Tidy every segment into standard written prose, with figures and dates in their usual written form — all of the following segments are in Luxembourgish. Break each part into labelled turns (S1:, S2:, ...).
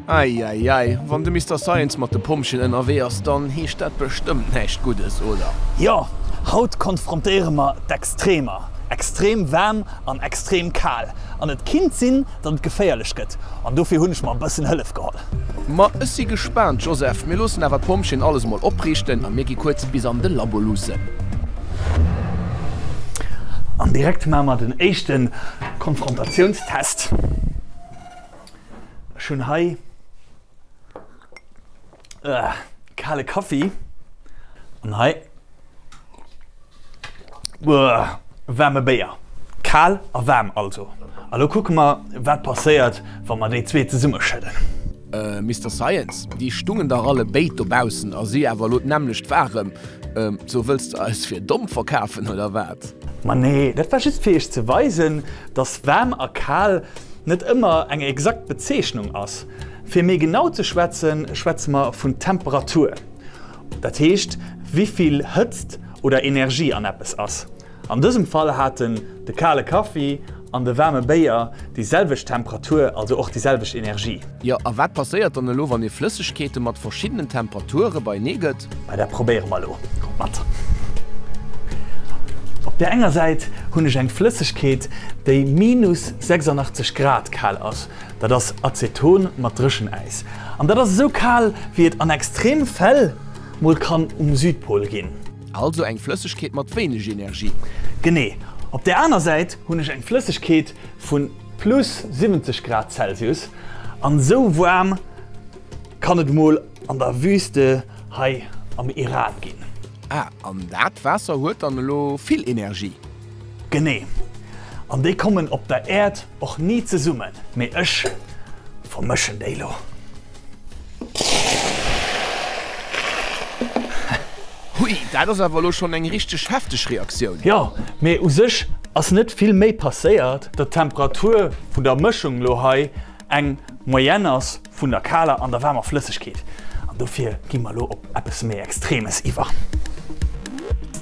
S1: Eieiei, wann de Mister Science mat de Pompjeeën ënnerwee ass, dann heescht dat bestëmmt näischt Guddes, oder?
S2: Jo, haut konfrontéiere mer d'Extremer, extrem waarm an extrem kal. An et kinnt sinn, datt et geféierlech gëtt, an dofir hunn ech mer e bëssen Hëllef geholl.
S1: Ma ech si gespaant, Joseph. Mir loossen awer d'Pompjeeën alles emol opriichten a mir gi kuerz bis an de Labo luussen.
S2: An direkt maache mer den éischte Konfrontatiounstest. Ech hunn hei kale Kaffi an hei waarme Béier. Kal a waarm also. A lo kucke mer, wat passéiert, wa mer déi zwee zesummeschëdden.
S1: Mister Science, déi stungen dach alle béid dobaussen a si awer elo d'nämmlecht waarem. So, wëlls de eis fir domm verkafen oder wat?
S2: Ma nee, dat war just fir iech ze weisen, dass waarm a kal net ëmmer eng exakt Bezeechnung ass. Fir méi genau ze schwätzen, schwätze mer vun Temperatur, dat heescht wéivill Hëtzt oder Energie an eppes ass. An dësem Fall haten de kale Kaffi an de waarme Béier déi selwecht Temperatur, also och déi selwecht Energie.
S1: Jo, a wat passéiert dann elo, wann ee Flëssegkeete mat verschiddenen Temperature beienee gëtt?
S2: Mä dat probéiere mer elo. Kommt mat. Op där enger Säit hunn ech eng Flëssegkeet, déi minus 86 Grad kal ass. Dat ass Aceton mat Dréchenäis. An dat ass esou kal, wéi et an extrem Fäll mol kann um Südpol ginn.
S1: Also eng Flëssegkeet mat wéineg Energie.
S2: Genee. Op där aner Säit hunn ech eng Flëssegkeet vu plus 70 Grad Celsius. An esou waarm kann et mol an der Wüste hei am Iran ginn.
S1: Ah, an dat Waasser huet dann elo vill Energie.
S2: Genee. An déi kommen op der Äerd och ni zesummen. Mee ech vermëschen déi lo.
S1: Hui, dat ass awer elo schonn eng richteg hefteg Reaktioun.
S2: Jo, mee u sech ass net vill méi passéiert. Datt d'Temperatur vun der Mëschung lo hei eng Moyenne ass vun der kaler an der waarmer Flëssegkeet. An dofir gi mer elo op eppes méi Extremes iwwer.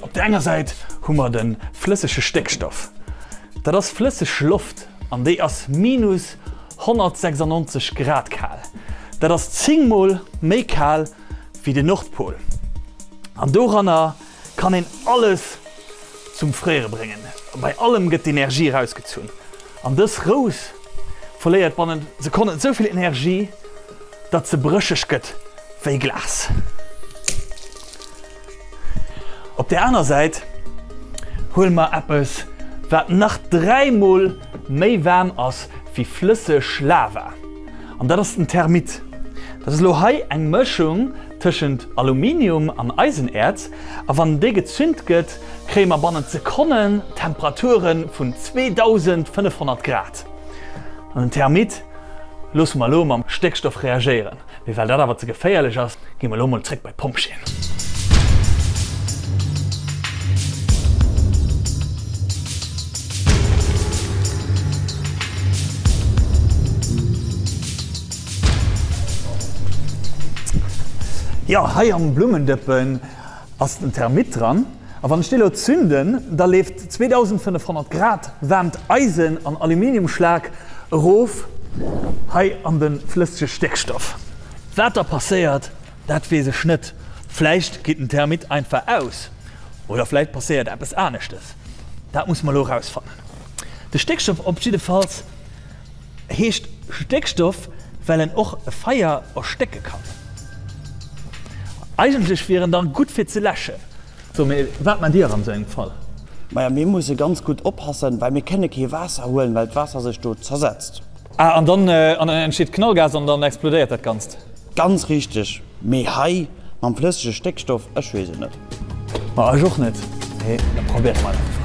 S2: Op der enger Säit hu mer de flëssege Stéckstoff. Dat ass flësseg Loft an déi ass minus 196 Grad kal. Dat ass 10 mol méi kal wéi den Nordpol. An doranner kann een alles zum Fréiere bréngen. Bei allem gëtt d'Energie erausgezunn. An dës Rous verléiert bannent Sekonnen esou vill Energie, datt se brécheg gëtt wéi Glas. Op der aner Säit huele mer eppes, wat nach 3 mol méi waarm ass wéi flësseg Lava, an dat ass den Thermit. Dat ass elo hei eng Mëschung tëschent Aluminium an Eisenäerz, a wann déi gezünt gëtt, kréie mer bannent Sekonnen Temperature vun 2500 Grad. An den Thermit loosse mer elo mam Stéckstoff reagéieren, mee well dat awer ze geféierlech ass, gi mer elo mol zréck bei d'Pompjeeën. Jo, hei am Blummendëppen ass den Thermit dran. A wann ech dee lo zünden, da leeft 2500 Grad waarmt Eisen an Aluminiumschlak erof hei an de flëssege Stéckstoff. Wat da passéiert, dat weess ech net. Vläicht geet den Thermit einfach aus oder vläicht passéiert eppes aneschtes. Dat musse mer elo erausfannen. De Stéckstoff op jiddefalls Heescht Stéckstoff, well en och e Feier erstécke kann. Eigentlech wier en dann gutt fir ze läschen. So, mee wat maacht Dir an esou engem Fall?
S3: Maja, mir musse ganz gutt oppassen, well mir kënne kee Waasser huelen, well d'Waasser sech do zersetzt.
S2: Ah, an dann entsteet Knallgas an dann explodéiert dat Ganzt.
S3: Ganz richteg. Mee hei mam flëssege Stéckstoff, ech weess et net.
S2: Ma ech och net, mee da probéiere mer et einfach.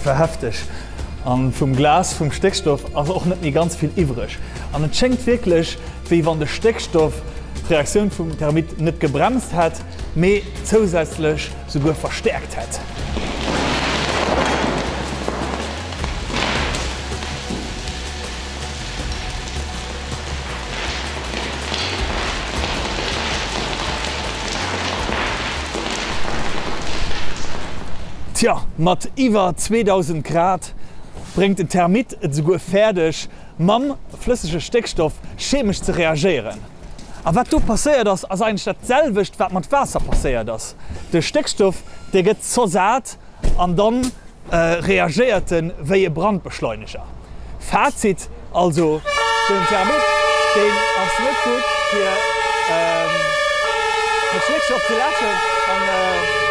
S2: war hefteg. An vum Glas vum Stéckstoff ass och net méi ganz vill iwwreg. An et schéngt wierklech, wéi wann de Stéckstoff d'Reaktioun vum Thermit net gebremst hätt, mee zousätzlech souguer verstäerkt hätt. Tja, mat iwwer 2000 Grad bréngt den Thermit et esouguer fäerdeg, mam flëssege Stéckstoff chemesch ze reagéieren. A wat do passéiert ass, ass eigentlech dat selwecht, wat mat Waasser passéiert ass. De Stéckstoff, dee gëtt zersat an dann reagéiert en wéi e Brandbeschleuneger. Fazit also, den Thermit deen ass net gutt fir mat Schléckstoff ze läschen an.